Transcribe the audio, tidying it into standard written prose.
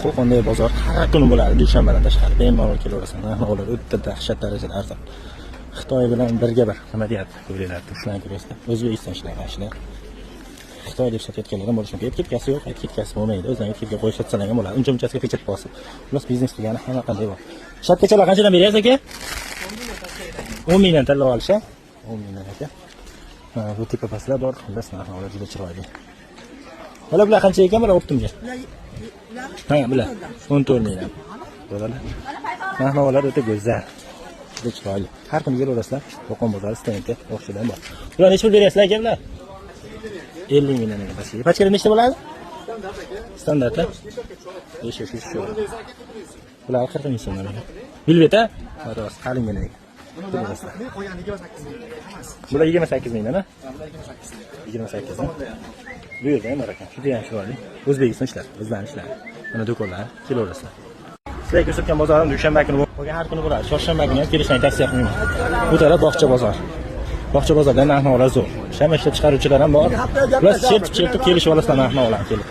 Qo'qondagi bozor har kuni bo'ladi, dushanbadan tashqari. Bemalol kelaverasizlar. Narx-navolar o'ta dahshat darajada arzon. Xitoy bilan birga bir nima deyapti? Ko'ringlar, shularni ko'rasizlar. O'zbekiston ishlari shular. Xitoy deb sotayotganlar ham bo'lishi mumkin. Etiketkasi yo'q, etiketkasi bo'lmaydi. O'zlari etiketka qo'yib sotsalar ham bo'ladi. Uncha munchasiga pechat bosib. Xullas, biznes qilgani hamma qanday bor. Shapkachalar qanchadan beryapsiz, aka? 10 mingdan tanlab olish, 10 mingdan, aka. Ha, bu tepa pastlar bor. Xullas, narx-navolar juda chiroyli. Bular, bular qancha ekan bular оптом ga? Ha, bular 14 mingdan. Bo'ladi. Narx-navolar o'ta go'zal. Juda chiroyli. Har kuni kelaverasizlar. Qo'qon bozori stendga o'xshadan bor. Bular necha pul beryapsizlar, aka, bular? 50 mingdan ekan pastga. Pachkada nechta bo'ladi? Standart, 5 yosh 3. Bular 40 ming so'mdan ekan. Velvet, a? Rost, qalingina ekan. Qolgani 28 ming hammasi. Bular 28 mingdan, a? Bular 28 ming. 28 ming. Bu yerda ham bor ekan. Juda ham chiroyli. O'zbekiston ishlari, bizlarning ishlari. Mana do'konlar, kelaverasizlar. Sizlarga ko'rsatgan bozorim dushanba kuni bo'lgan, har kuni bo'ladi. Chorshanba kuni ham kelishni tavsiya qilmayman. Bu taraf bog'cha bozor. Bog'cha bozorda narx-navolar zo'r. Shama ishlab chiqaruvchilar ham bor. Ular chertib-chertib kelishib olasizlar narx-navolarni kelib.